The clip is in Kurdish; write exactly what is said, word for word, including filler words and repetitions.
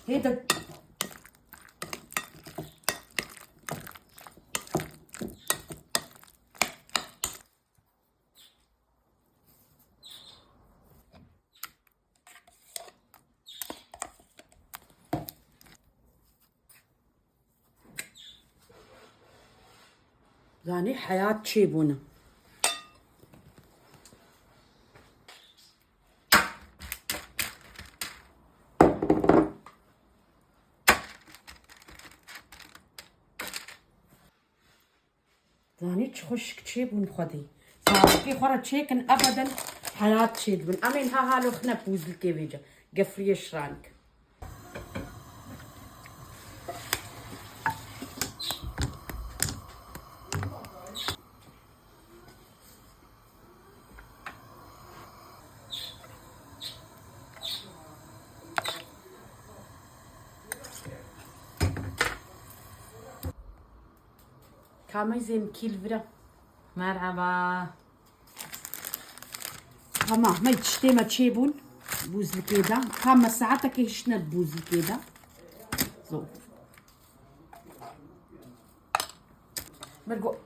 Hêde. Zanî heyat çêbûne. Zanî çi xweşik çêbûn xwedî. Zarokê xwe re çêkin ebeden heyat çêdibin. Em ên ha halo xine bûzlikê vêce. Gefriyê şirank. Kameyzên kîl vira. Merhaba. Tamam, me tiştê me çêbûn. Bûzlikê de. Tam me saetekê hiştine bûzlikê de. Zor. Mir got,